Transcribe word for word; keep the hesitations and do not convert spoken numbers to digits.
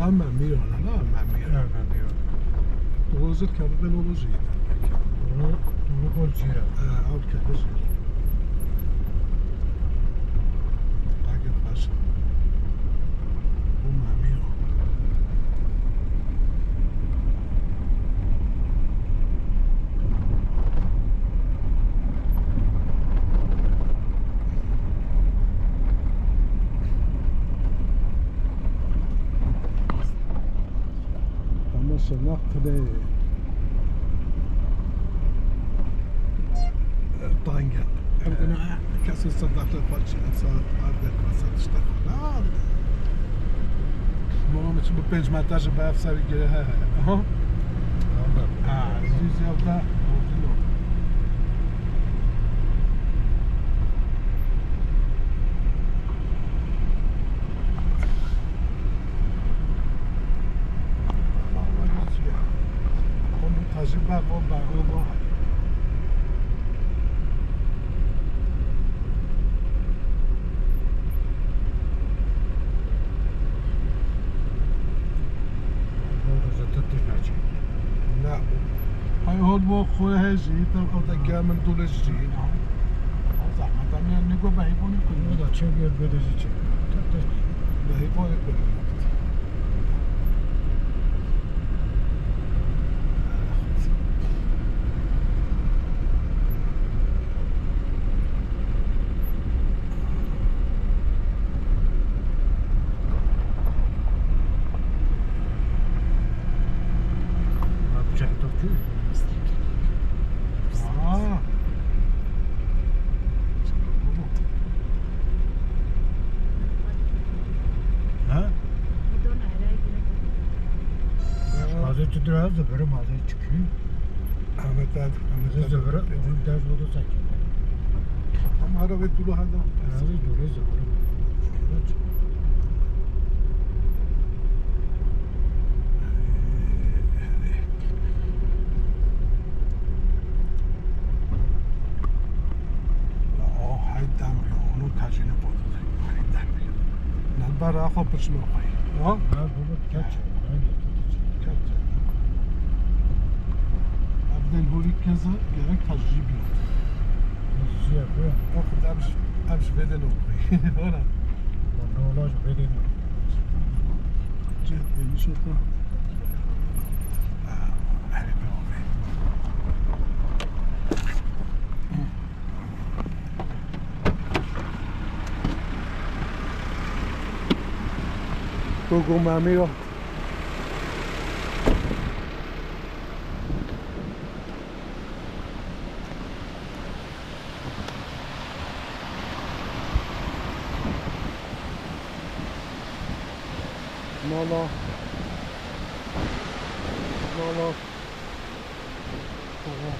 Memî ana, na memî. Ha, memî ana. Doğru zıt kabı ben olur ziydi. Doğru, doğru kol çira. Ha, al kabı ziydi. Takip baş. Bu memî o. Ama şuna kule tange. Evde ne kesin sadaklı parça, saat arda satışta. Mama için bu penc metraj be efsane gire he he. Aha. Ha, yüz yılda oldu mu? Tajî be, be, be. Ne. Hay hol bo xwe he jî, tam ew de gel min dûle jî. Zehmet em ya ne go behî bo ne kun. O da çev yer böyle jî çev. Behî bo ne kun. Aa. Ha? Mazê tu dira zibiri mazê çıkıyor. Ahmet abi, Ahmet abi. Zibiri, onu ders oldu sanki. Ama araba dolu hala. Araba dolu zibiri. Oh, hey demir, onu tacını bozdu. Hey demir. Nalbar axo pişme xwe. Ha? Ha, baba, kaç? Kaç? Abdel Huri Keza gerek tacı bir. Ziya bu. Yok, em, em şu beden okuyor. Ona. Ne olacak beden? Jet demiş o da. Gogo Mamiro. Mala. Mala. Tamam.